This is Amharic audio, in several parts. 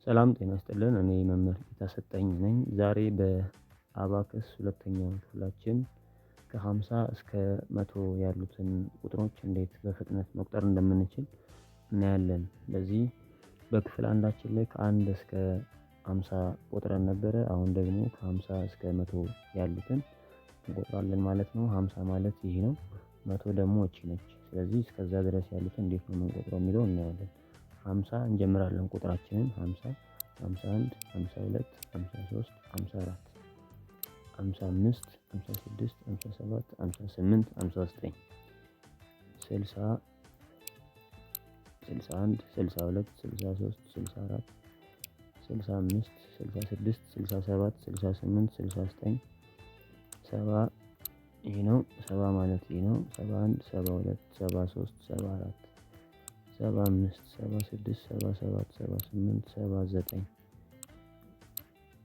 ሰላም ጤና ይስጥልን። እኔ መምህር ጌታሰጠኝ ነኝ። ዛሬ በአባክስ ሁለተኛው ክፍላችን ከ50 እስከ 100 ያሉትን ቁጥሮች እንዴት በፍጥነት መቁጠር እንደምንችል እናያለን። ለዚህ በክፍል አንዳችን ላይ ከ1 እስከ 50 ቆጥረን ነበረ። አሁን ደግሞ ከ50 እስከ 100 ያሉትን እንቆጥራለን ማለት ነው። 50 ማለት ይህ ነው። 100 ደግሞ እቺ ነች። ስለዚህ እስከዛ ድረስ ያሉትን እንዴት ነው የምንቆጥረው የሚለው እናያለን። 50 እንጀምራለን ቁጥራችንን 50፣ 51፣ 52፣ 53፣ 54፣ 55፣ 56፣ 57፣ 58፣ 59፣ 60፣ 61፣ 62፣ 63፣ 64፣ 65፣ 66፣ 67፣ 68፣ 69፣ 70። ይህ ነው 70 ማለት ይህ ነው። 71፣ 72፣ 73፣ 74፣ 75፣ 76፣ 77፣ 78፣ 79፣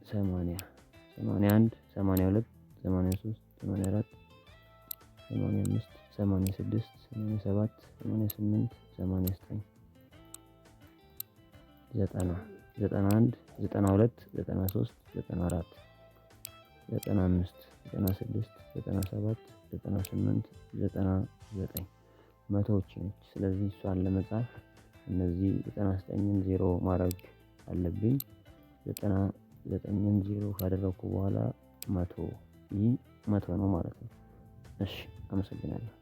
80፣ 81፣ 82፣ 83፣ 84፣ 85፣ 86፣ 87፣ 88፣ 89፣ 90፣ 91፣ 92፣ 93፣ 94፣ 95፣ 96፣ 97፣ 98፣ 99። መቶዎች ነች። ስለዚህ እሷን ለመጻፍ እነዚህ 99ን 0 ማድረግ አለብኝ። 99ን 0 ካደረኩ በኋላ 100፣ ይህ 100 ነው ማለት ነው። እሺ፣ አመሰግናለሁ።